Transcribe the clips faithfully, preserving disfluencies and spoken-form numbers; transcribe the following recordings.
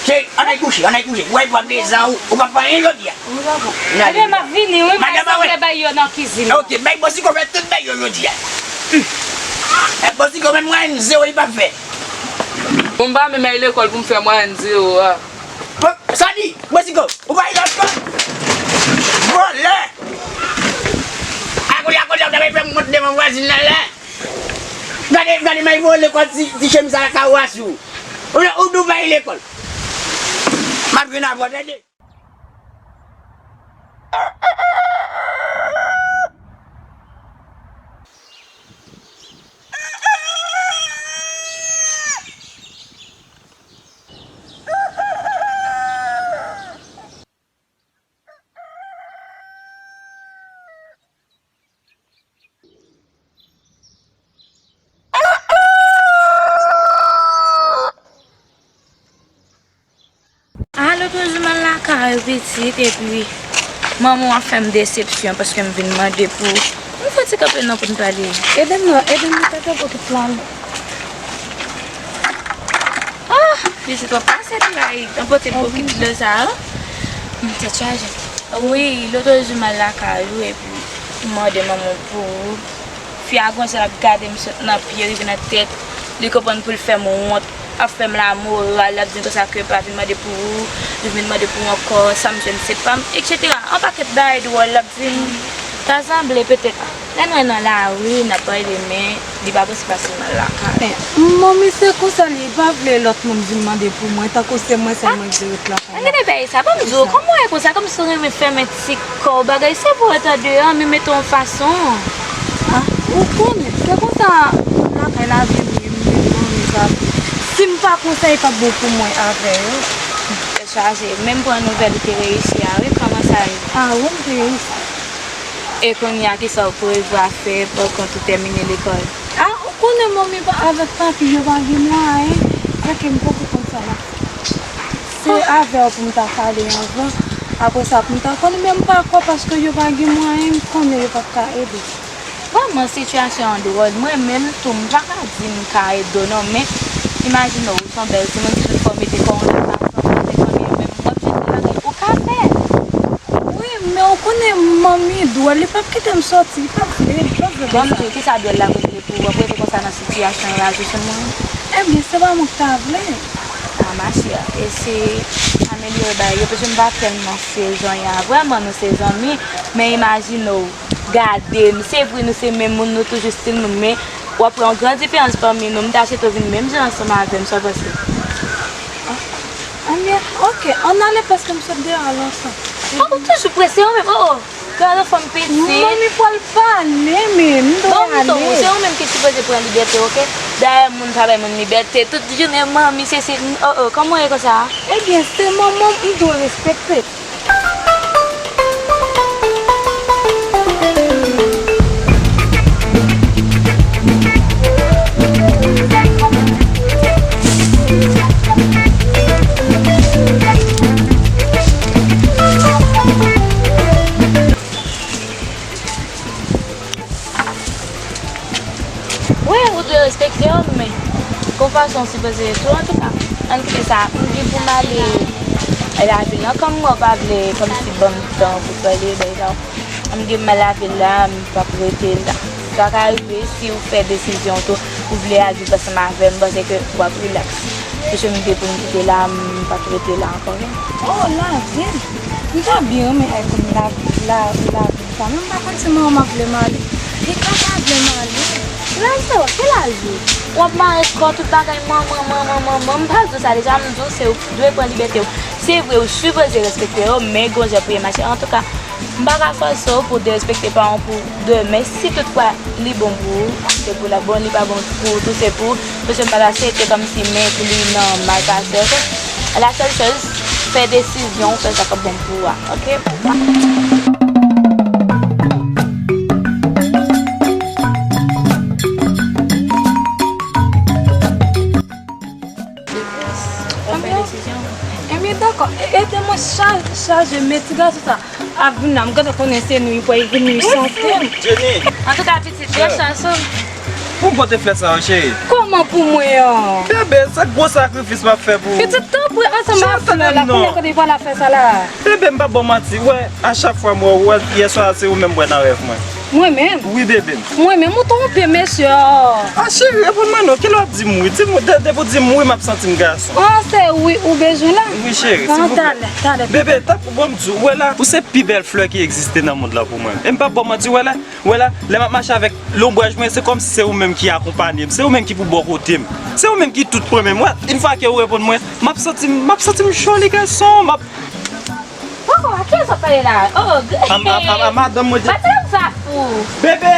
Cheri, ann al kouche, ann al kouche. Ou wè, w ap gen zan, ou, ou p ap fè anyen jodi a. Wi, papa. N ale. Ebyen, m ap vini, wi, m al sanble bay yo nan kizin. Ok, bay Bosiko fè tout bay yo jodi a. E Bosiko menm mwayenn zewo li p ap fè. Bon, m pa menm al lekòl pou m fè mwayenn zewo a. Bon, sa di, Bosiko, ou pa al lekòl? Vòlè! A kounye a, kounye a, w ta fè m wont devan vwazin nan la. Gade, gade, may vole lekòl ti, ti chemiz a la ka wasi w. Ou, ou di w pa al lekòl. M ap vin avè w, tande. A, lòt jou m al lakay ou pitit, epi manman w ap fè m desepsyon paske m vin mande pou, m fè ti kanpe non pou n pale. Ede m non, ede m mete dlo pou tout la. Ah, pitit w ap pase tray, anpote bokit dlo sa yo. M tèt chaje. Wi, lòt jou m al lakay ou epi m mande manman w pou ou. Fi a gon jan l ap gade m sot nan pye rive nan tèt. Li konprann pou l fè m wont, ap fè m lamoral, l ap di m konsa ke pa vin mande pou ou, li vin mande pou ou ankò, sa m jwenn se pa m, etsetera. Yon pakèt bagay dwòl l ap di m. Ta sanble petèt lè nou wè nan lari, n ap pale, men li pa posib pase nan lakay. Men, manmi, se konsa li pa vle lòt moun vin mande pou mwen, tankou se mwen sèlman ki dwe ret lakay la. Gade bagay sa, ban m di w, kòman w ye konsa, kòmsi w renmen fèmen ti kò w, bagay se pou w ret andeyò, men mete yon fason. Ah, ou konnen, se konsa lakay la vin ye, m vin manmi sa. Si m pa konsa, e p ap bon pou mwen avè yo. Tèt chaje, men m pran nouvèl ou te reyisi a, wi, kòman sa ye? Ah, wi, m te reyisi. E kounye a, kisa w prevwa fè pou kont ou tèmine lekòl? Ah, ou konnen manmi pa, avèk papi, yo pa gen mwayen, fè ke m poko konn sa m ap fè. Se avè w pou m ta pale anvan, apre sa pou m ta konn, men m pa kwè paske yo pa gen mwayen, m konnen yo p ap ka ede. Vrèman, sitiyasyon an dwòl. Mwen menm tou, m pa ka di m ka ede w non, men imajine w, ou se yon bèl timoun, si tout fò w mete kò w ann al pase yon kote, konnen menm w ap jwenn de bagay ou ka fè. Wi, men ou konnen manmi dwòl, li p ap kite m sòti, li p ap vle, li p ap vle. Bon, m di w, kisa dwòl la kote pou w ap rete konsa nan sitiyasyon raje sou moun? Ebyen, se pa mwen ki ta vle. Ah, ma chère, eseye amelyore bagay yo, paske m pa tèlman sezonn ya. Vrèman, nou se zanmi, men imajine w, gade m. Se vre, nou se menm moun, nou toujou stil nou, men w ap wè yon gran diferans pami nou. M ta swete w vin menm jan ansanm avè m, sa w panse? Ebyen, ok, ann ale paske m sot deyò a lontan. Fòk ou toujou prese, ou menm, oh, oh. Gade fanm piti. Manmi pral pale, men m dwe ale. Bon, m tou, se ou menm ki sipoze pran libète, ok? Dayè, moun pa bay moun libète. Tout jounen, manmi, se, se, oh, oh, kòman w ye konsa? Ebyen, se manman m, m dwe respekte. Wi, ou dwe respekte yo, men gon fason w sipoze tou. Antouka, ann kite sa. M gen pou m ale lavil nan. Kòm mwen pa vle kòmsi ban m tan pou pale, bagay sa yo. M gen m al lavil la, m p ap rete la. Sa ka rive, si w fè desizyon w tou, ou vle al viv ansanm avè m, m panse ke w ap rilaks. Paske m gen pou m kite la, m p ap rete la ankò non. Oh, lavil! M ta byen renmen al konn lavil la, lavil sa, men m pa konn si manman m ap vle m ale. Li ka pa vle m ale. Laj sa yo, ki laj ou? W ap mare kò tout bagay, manman, manman, manman. M pa di w sa deja, m di w se ou ki dwe pran libète w. Se vre, ou sipoze respekte yo, men gon jan pou ye mache. Antouka, m pa ka fòse w pou w derespekte paran w pou demen. Si toutfwa li bon pou ou, se pou l ap bon, li pa bon pou ou tou, se pou ou. Paske m pa ka sete kòmsi men pou li nan mal pase, oke? La sèl choz, fè desizyon w, fè sa k ap bon pou ou a, oke? Ebyen, dakò. E, ede mwen chaje, chaje, men ti gason sa ap vin la. M gentan konnen se nwi, pou li vin nwi sante m. Jenny! Antouka, pitit, bòn chans, wi. Pou m pote flè sa yo, cheri. Kòman pou mwen an? Bebe, se gwo sakrifis m ap fè pou ou. Pitit, tanpri, ansanm ak flè la, kounye a kote pral ap fè sa la? Bebe, m p ap ba w manti. Wè, a chak fwa m wè w, wè, yèswa se ou menm m wè nan rèv mwen. Mwen menm? Wi, bebe m. Mwen menm, ou twonpe, mesye. A, cheri, reponn mwen non. Kilè w ap di m wi? Di m, de-, depi w di m wi, m ap santi m gason. An, se wi ou bezwen la? Wi, cheri, silvouplè. An, talè, talè. Bebe, tanpri, bon, m di w, wè la, ou se pi bèl flè ki egziste nan mond lan pou mwen. E m p ap ba w manti, wè la, wè la, lè m ap mache avèk lonbraj mwen, se kòmsi se ou menm ki akonpanye m, se ou menm ki pou bò kote m, se ou menm ki tout pou mwen. Wè, yon fwa ke ou reponn mwen, m ap santi m, m ap santi m joli gason, m ap Poko, a kiyès w ap pale la? Oh, a, a, a, a madanm mwen. Pati la m sa fou. Bebe!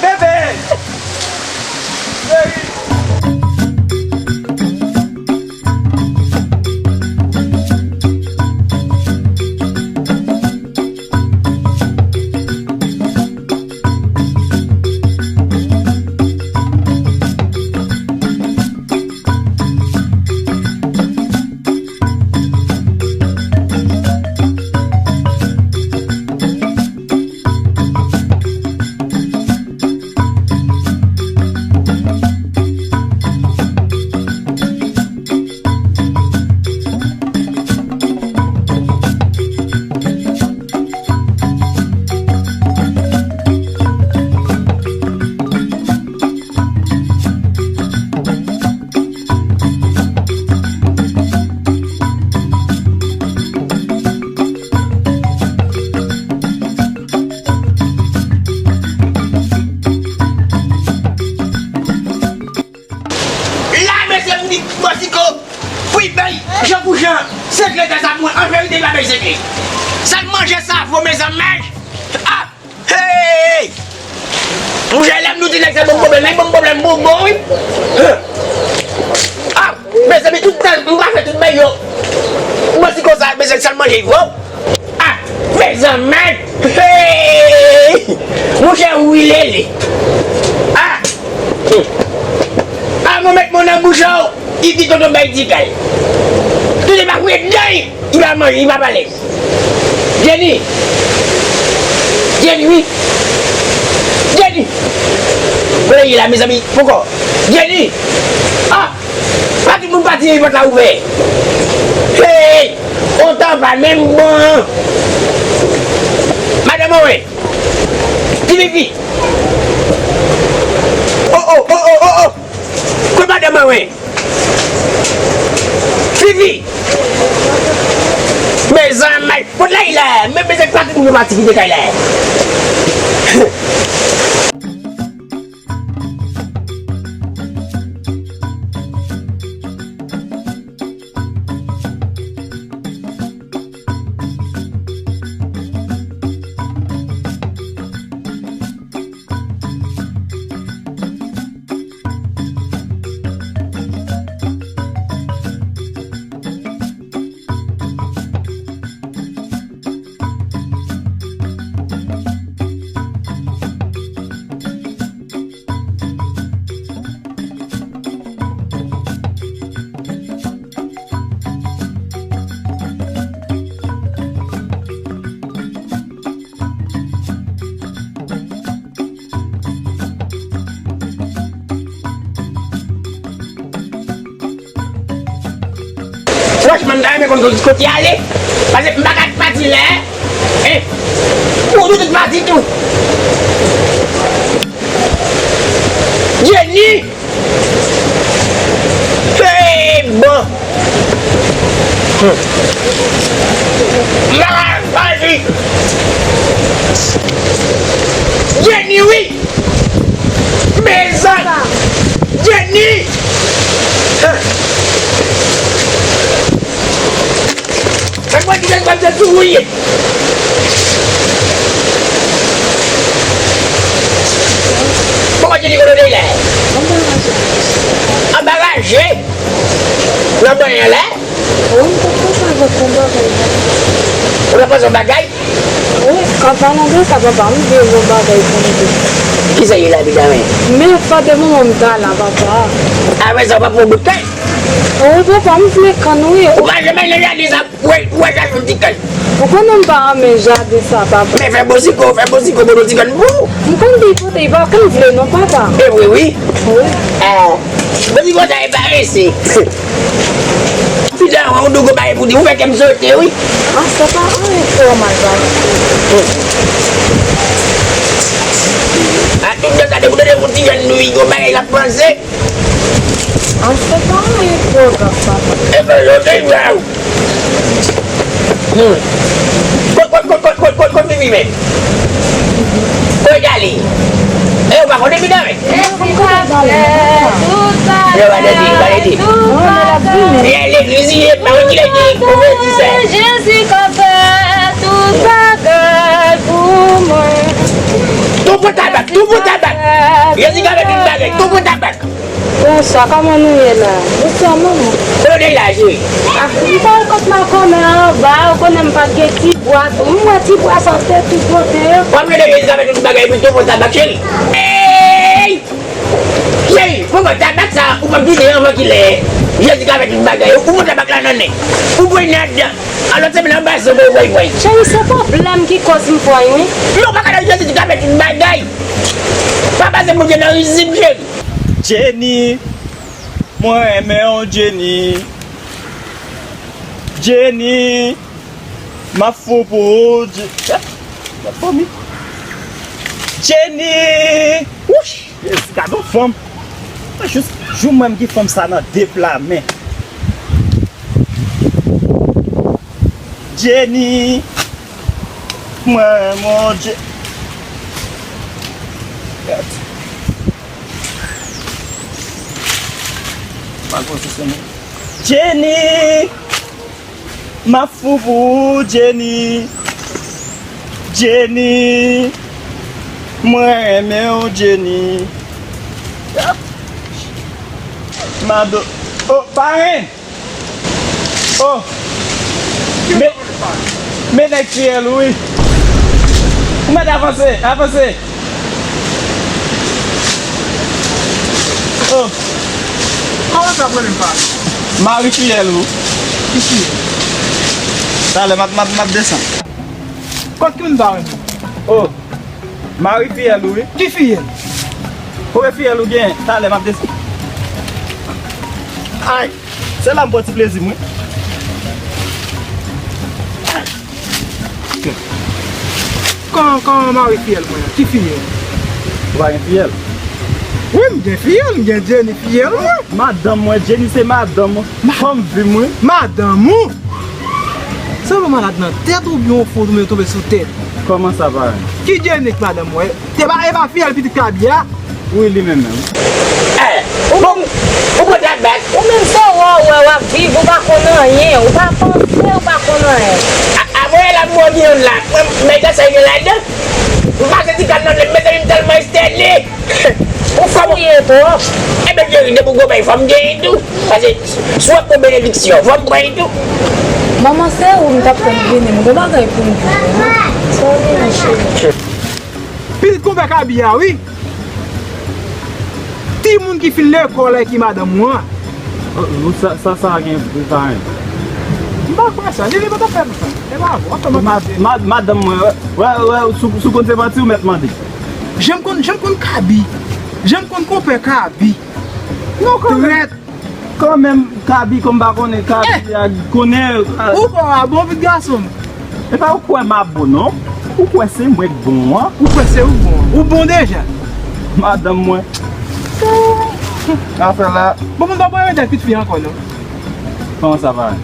Bebe! Cheri! La, mesye, m di, Bòsiko, pou l bay jan pou jan, sekretè sa pou mwen. An verite, li pa bay sekrè. Sèl manje sa vo, mezanmi. Ah! Hey! Mouche, lè m di w ti nèg sa ban m pwoblèm, li ban m pwoblèm bon bon, wi. Ah, mezanmi, tout tan, m pa fè tout bay yo. Mwen si konsa, mezanmi, sèl manje vo. Ah, mezanmi. Hey! Mouche, wi, lele. Ah! Ah, mwen met mwen nan bouch ou. Li di tonton bay di kay. Tonton pa fouye dan li. Li pa manje, li pa pale. Jenny. Jenny, wi. Jenny. Kote li ye la, mezanmi? Poko. Jenny. Ah! Pa tout moun pati, pòt la ouvè. Hey! Ontan pa menm bon. Madanm mwen. Ti Fifi. Oh, oh, oh, oh, oh, oh. Kot madanm mwen? Fifi! Mezanmi, pot la, li la. Men, men, se pa tout moun yo pati kite kay la. Franchman, m ta renmen konn kote, kote y ale. Paske m pa ka pati la. Eh, ou tou tout pati tou. Jenny! Hey, bon. Hmm. Maladi. Jenny, wi. Mes Wi. Kòman ti li kote w te ye la? Anba raje? Nan bann an la? Wi, m t ap panse avèk yon bagay la. Ou t ap panse yon bagay? Wi, an palan de sa, papa, m vle yon bagay pou m di. Kisa ye la, medam? Men fwa de moman m ta la, papa. Apre sa, w p ap fè yon bout kay? Wi, papa, m vle kann, wi. Ou pa janm al nan jaden sa, pou w, pou w al chache yon ti kann. Ou konnen m pa renmen jaden sa, papa. Men fè bosiko, fè bosiko, bon, yon ti kann pou ou. M konn di kote, li pa konn vle non, papa. E vre, wi. Wi. Ah, bosiko sa e parese. Fi dayè, ou di w gon bagay pou di, ou fè kè m sote, wi. Ah, se pa anyen twò mal, papa. A tout de sa, depi w tande yon ti jèn, wi, gon bagay l ap panse. An se pa anyen twò grav, papa. E pa yo te grav. Hmm. Kot, kot, kot, kot, kot, kot, kot Vivi menm? Kot Dali? E yo pa konnen Vivi menm? Yo pa de di, yo pa de di. Li al legliz, li pa wè kilè ki konvèti sa. Jezi ka fè tout bagay pou mwen. Tou pou tabak, tou pou tabak. Jezi ka fè tout bagay, tou pou tabak. Bonswa, kòman nou ye la? Bonswa, manman. Kote w te ye la, cheri? Ah, m t al kot makomè anba, ou konnen m pa t gen ti bwa tou. M wè ti bwa sa te tout kote. W ap rele Jezi ka fè tout bagay pou tou pou tabak, cheri. Ey! Cheri, poko tabak sa, ou p ap kite anvan kilè? Jezi ka fè tout bagay. Ou pran tabak la nan nen. Ou pran nan dan. Alò, se nan bason pou ou pran, pran. Cheri, se pwoblèm ki koz m pran, wi. Non, pa ka nan Jezi ka fè tout bagay. Pa pase Bondye nan rizib, cheri. Jenny, mwen renmen w, Jenny. Jenny, m ap fou pou ou, Je-, eh, m ap vomi. Jenny! Wouch! Jezi, gade yon fanm. Mwen jis jou mwen m gen fanm sa nan de pla men. Jenny! Mwen, mon Dye. Gad. Mal pozisyone. Jenny! M ap fou pou ou, Jenny. Jenny. Mwen renmen w, Jenny. Mado. Oh, parenn. Oh. Men, men nèg fiyèl ou, wi. Ou mèt avanse, avanse. Oh. Kòman sa, premye pa? Mari fiyèl ou. Ki fiyèl? Talè m ap, m ap, m ap desann. Kot ki moun pa renmen? Oh. Mari fiyèl ou, wi. Ki fiyèl? Premye fiyèl ou gen, talè m ap desann. Ay. Se la m pran ti plezi m, wi. Kòman, kòman mari fiyèl mwen an? Ki fiyèl? Ou pa gen fiyèl? Wi, m gen fiyèl, m gen Jenny fiyèl mwen. Madanm mwen, Jenny se madanm mwen. Fanm vi m, wi. Madanm ou? Sa w malad nan tèt oubyen w fou oubyen w tonbe sou tèt? Kòman sa, parenn? Ki Jenny k madanm mwen? Te pa, e pa fiyèl pitit Kabi a? Wi, li menm menm. Eh, ou bon, ou bon tabak. Ou menm se wè w wè w ap viv, ou pa konn anyen, ou pa panse, ou pa konn anyen. A, a, mwen la, mwen gen youn la. Mwen, men sa gen ladan. M pase ti kal nan men, mezanmi, m tèlman estène. Ou fou ye twòp. Ebyen, cheri, depi w gon bay, fò m genyen tou. Paske si w ap pran benediksyon, fò m pran li tou. Manman, se ou m t ap tann vini, m gon bagay pou m di w, wi. Sa w genyen, cheri? Pitit konpè Kabi a, wi. Timoun ki fin lekòl la ki madanm ou an. Oh, sa, sa, sa gen pou parenn. M pa kwè sa. Jenny pa t ap fè nou sa. E pa vre. Anfè, mwen pa vle. Ma-, madanm mwen, wè, wè, wè, sou, sou konn se manti ou mèt mande. Jan m konn, jan m konn Kabi. Jan m konn konpè Kabi. Non, kanmenm. Trèt. Kanmenm, Kabi, kòm pa konnen, Kabi, eh, a konnen, a. Ou kwè w a bon, pitit gason m? E pa ou kwè m ap bon, non. Ou kwè se mwen k bon an? Ou kwè se ou k bon an? Ou bon deja? Madanm mwen. Afè la. Bon, moun pa pran yon dèt pitit fi ankò, non. Kòman sa, parenn?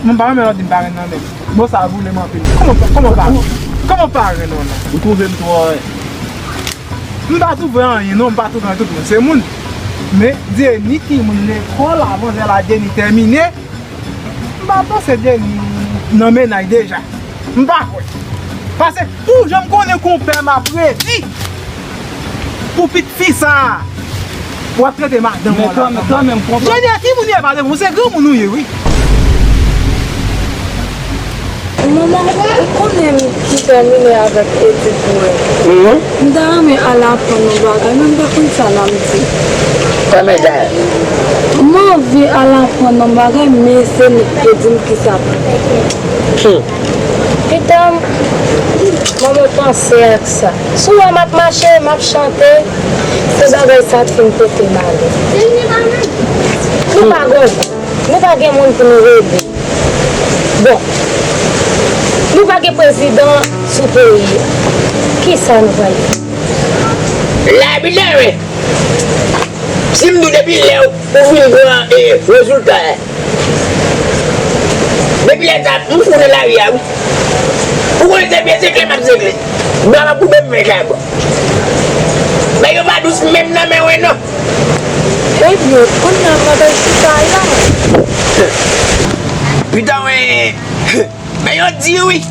Moun pa renmen lòt di m parenn nan menm. Bon, sa boule m anpil. Kòman, kòman parenn? Kòman parenn non, non? Ou twouve m twò, eh. M pa twouve anyen non, m pa twouve anyen, tout moun se moun. Men, Jenny timoun lekòl, avan jè la Jenny tèmine. M pa panse Jenny nan mennaj deja. M pa kwè. Paske ou janm konnen konpè m ap redi pou pitit fi sa a. W ap trete madanm ou an la kanmenm. Jeni, a ki moun ye pale moun? Se granmoun ou ye, wi. Manman, ou konnen m detèmine avèk etid mwen. Mhm. M ta renmen al aprann yon bagay, men m pa konn sa l ap di. Kòman sa? M anvi al aprann yon bagay, men se li k te di m kisa pou fè. Hmm. Pitanm, mwen, mwen panse ak sa. Si w wè m ap mache, m ap chante, se bagay sa k fin pote m ale. Nou pa gon, nou pa gen moun pou nou rele. Bon, nou pa gen prezidan sou peyi a. Kisa nou pral fè? Labi leve. Si m di w depi lè ou fin pran, e, rezilta a, depi lè sa, m fou nan lari a, wi. Ou konnen se vye sekle m ap sekle. Bra m ap koube m fè chabon. Men yo pa dous menm nan men w non. Ebyen, kounye a m ap al chita la. Pitanm, wi. Men yo di wi.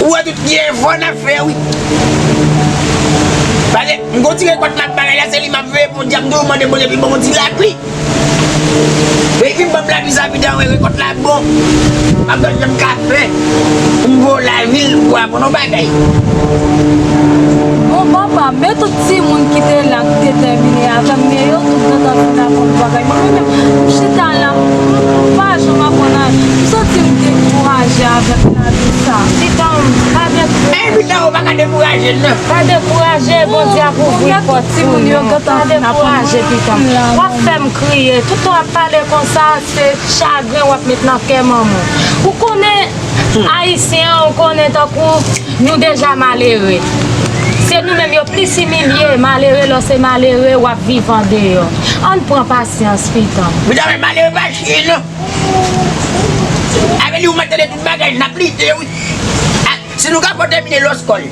Ou wè tout ki efò n ap fè wi. Paske m gon ti rekòt m ap bagay la, se li m ap veye pou dyab toujou mande Bondye pi bon, bon ti lapli. Baby, ban m lapli sa, pitanm, wè rekòt la bon. M ap gad jan m ka fè pou m voye w lavil pou aprann yon bagay. Bon, papa, men tout timoun ki te la, ki te detèmine avè m, men yo tout gentan fin aprann bagay. Mwen menm, m chita la, m pa janm aprann anyen. M santi m dekouraje avèk lavi sa. Pitanm, pa dekouraje. Ey, pitanm, ou pa ka dekouraje, non. Pa dekouraje, Bondye ap ouvri pòt pou nou. Pa dekouraje, pitanm. W ap fè m kriye. Tout tan w ap pale konsa, se chagren w ap met nan kè manman w. Ou konnen, Ayisyen an, ou konnen tankou nou deja malere. Se nou menm yo plis imilye, malere, lè w se malere, w ap viv andeyò. Ann pran pasyans, pitanm. Pitanm, men malere pa chyen, non. Avè li, ou mèt tande tout bagay, n ap lite, wi. A, si nou ka fò tèmine lòskòl.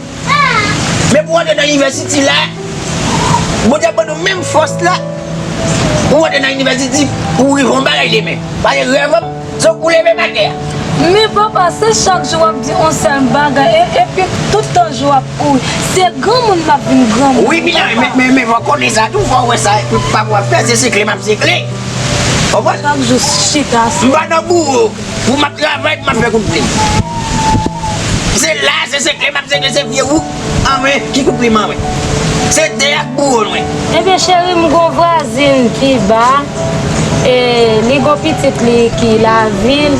Men pou w antre nan inivèsiti la, Bondye ap ban nou menm fòs la pou w antre nan inivèsiti, pou w rive yon bagay demen. Paske rèv an, se w pou leve m atè a. Men papa, se chak jou w ap di yon sèl bagay, e, epi tout tan jou w ap kouri. Se granmoun m ap vin granmoun. Wi, men, men, men, men fò w konnen sa tou, fò w wè sa, epi pa pou w ap fè, se sekle m ap sekle. Konprann? Chak jou chita sou. M pa nan bouwo. Pou m ap travay, pou m ap fè kout plim. Se la, se sekle m ap sekle, se vye wout an mwen ki kout plim an mwen. Se tè ak bouwo mwen. Ebyen, cheri, m gon vwazin pi ba, e, li gon pitit li ki lavil.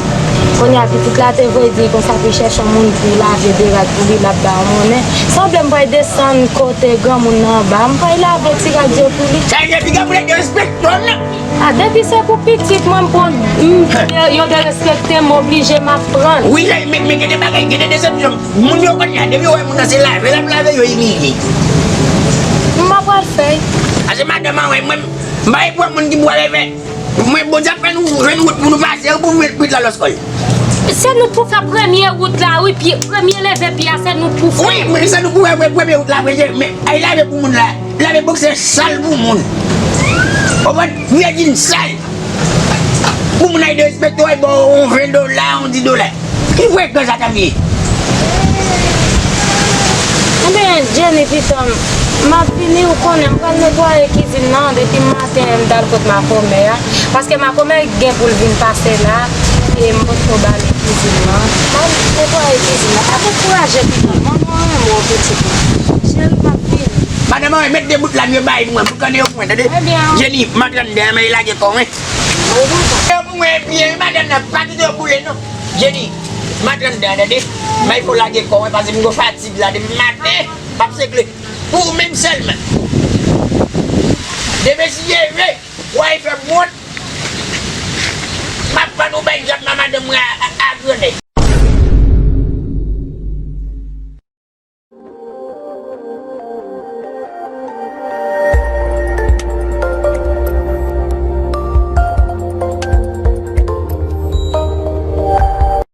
Kounye a, pitit la te voye di l konsa pou l chèche yon moun pou l lave de rad pou li, l ap ba w monnen. Sanble m pral desann kote granmoun nan anba, m pral lave ti rad yo pou li. Sa vle di piga pou l derespekte w nan. A, depi se pou pitit mwen, m pran, m, yo derespekte m, oblije m ap pran. Wi, men, men gen de bagay, gen de desepsyon. Moun yo konn ya, depi yo wè moun nan se lave l ap lave, yo imilye. M pa pral fè. Ase madanm an, wè, mwen, m pa pran moun ki pou ale fè. Mwen, Bondye ap fè nou jwenn wout pou nou pase, pou nou met pit la lòskòl. Se nou k pou fè premye wout la, wi, pye, premye leve pye a, se nou k pou fè. Wi, men se nou k pou fè premye wout la, premye, men, ay lave pou moun la. Lave boksè sal pou moun. Konprann? Vye djin sal. Pou moun ay derespekte w, ay ba w yon ven dola, yon dis dola. Ki frekan sa t ap ye? Ebyen, Jenny, pitanm, m ap vini, ou konnen, m pral netwaye kizin nan, depi maten, m t al kot makomè a. Paske makomè gen pou l vin pase la, e m potko bale kizin nan. M al netwaye kizin nan. Pa dekouraje, pitanm, manman w renmen w, pitit mwen. Cheri, m ap vini. Madanm an, met de bout lam yo bay mwen, bout kanne yo pou mwen, tande? Ebyen. Jenny, m antre anndan, men lage kò mwen. Yo pou mwen byen, madanm nan, pa kite yo boule, non. Jenny, m antre anndan, tande? Mayko lage kò mwen, paske m gon fatig la, depi maten, m ap sekle. Pou ou menm sèlman. Demen si Dye vle, w a fè m wont. M ap pann ou bay dyab nan madanm mwen a, a, a grandèy.